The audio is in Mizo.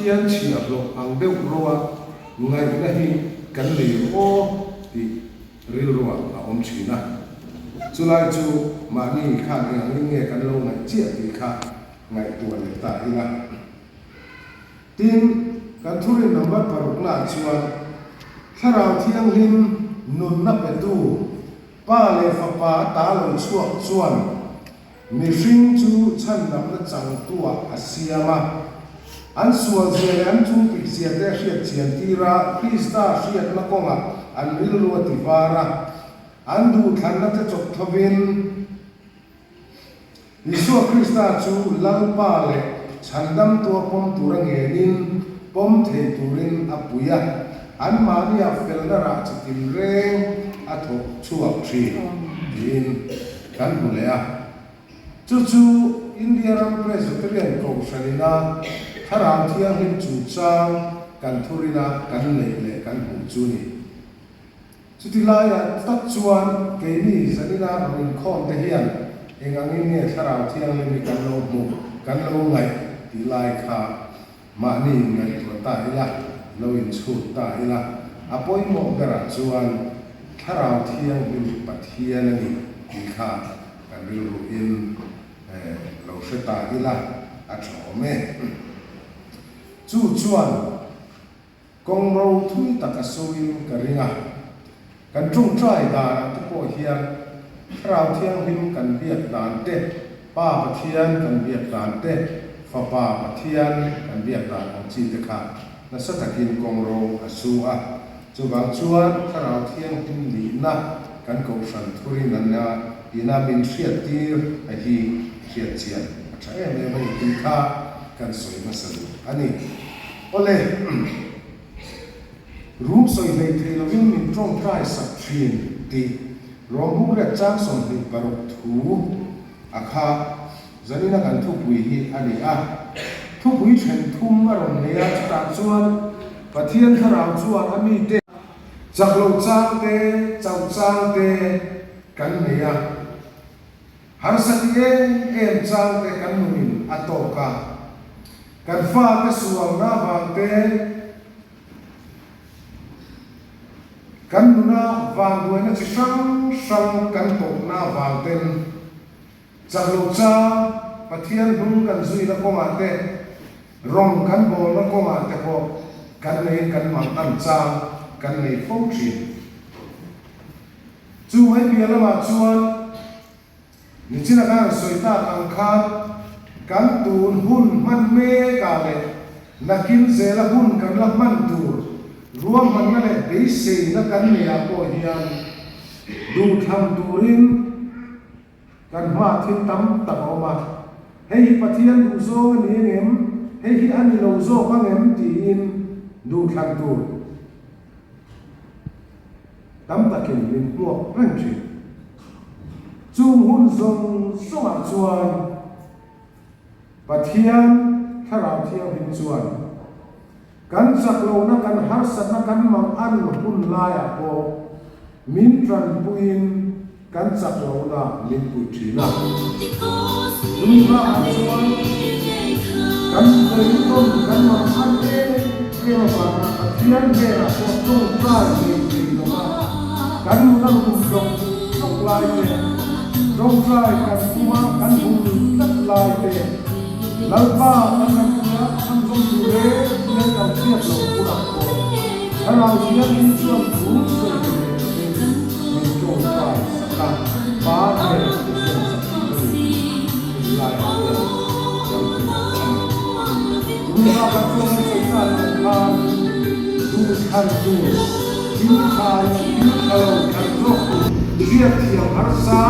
Pathian chhiahhlawh ang deuh roa ngaihna hi kan nei ru aw tih rilruah a awm thin a. Chulai chu mahni khan eng angin nge kan lo ngaih chiah tih kha ngaihtuah leh ta ila. Tin, kan thurin number paruknaah chuan Thlarau Thianghlim nunna petu Pa leh Fapa ta lo chhuak chuan mihring chu chhandamna changtuah a siam a. An sualzia leh an chungpikzia te a hriat chian tir a, Krista hriatna kawngah an rilru a ti var a, an duhthlanna te chawp thovin, Isua Krista chu Lalpa leh Chhandamtua pawm tura ngenin pawm thei turin a pui a, anmahnia felna rah chi tinreng a thawk chhuak thin tiin kan hmu leh a. Chu chu India ram Presbyterian Kohhran ina Thlarau Thianghlim chungchang kan thurina kan neih leh kan hmuh chu ni. Chuti laiah tak chuan keini zanina rawn inkhawm te hian eng angin nge Thlarau Thianghlim hi kan lo hmuh, kan lo ngaih tih lai kha mahni inngaihtuah ta ila, lo inchhut ta ila, a pawimawh berah chuan Thlarau Thianghlim hi Pathian a ni tih kha kan rilruin lo hre ta ila a tha awm e. Chu chuan. Kawng ro thui tak a suin ka ring a, kan tawngtai danah te pawh hian Thlarau Thianghlim kan biak dan te, Pa Pathian kan biak dan te, Fapa Pathian kan biak dan ang chi te kha nasa takin kawng ro a su a. Chuvang chuan Thlarau Thianghlim nihna kan Kohhran thurin a ina min hriattir a hi hriatchian a tha em em a ni tih kha kan sawi hmasa duh a ni. Awle, rum sawi hlei thei lovin min tawngtai sak thin tih Rawng Bukriat chang 26 thu a kha zanina kan thupui hi a ni a. Thupui then thum a rawn nei a, chutah chuan Pathian Thlarau chuan a mite chak lo chang te, chauh chang te kan nei a. Harsa ti em em chang te kan nunin a tawk a, kan fate sualna vang te, kan nuna vanduaina chi hrang hrang kan tawhna vang ten chak lo chang Pathian hnung kan zuina kawngah te, rawng kan bawlna kawngah te pawh kan neiin kan mangan chang kan nei fo thin. Chu mai piah lamah chuan nichina kan han sawi tak ang khan kan tun hun hman mekah leh nakin zela hun kan la hman tur ruahmanna leh beiseina kan neihah pawh hian duhthlam turin kan hmaah thil tam tak a awm a. Hei hi Pathian duh zawng a ni engem? Hei hi a ni lo zawk angem? tiin duhthlan tur. Tam takin min hmuak reng thin. Chung hun zawng zawngah chuan Pathian Thlarau Thianghlim chuan kan chak lohna, kan harsatna, kan mangan hun laiah pawh min tanpuiin kan chak lohna min puih thin a. Chumi bakah chuan kan beidawng, kan mangan em em avanga Pathian hnenah pawh tawngtai nei thei lova kan nuna rum tlawk tlawk lai te, tawngtai kan puma kan hum tlat lai te, Lalpa kan han tia chhunzawm tur reng hian kan hriat loh hunah pawh Thlarau Thianghlim chuan thu sawi ve leh lovin min tawngtai sak a, Pa hnenah min rawn sak thin a ni tih tunlaiah hian kan hmu a ni. Tun bakah chuan an sawi tan ang khan duhthlan tur, thil tha leh thil tha lo thlan zawk tur hriatthiam harsa,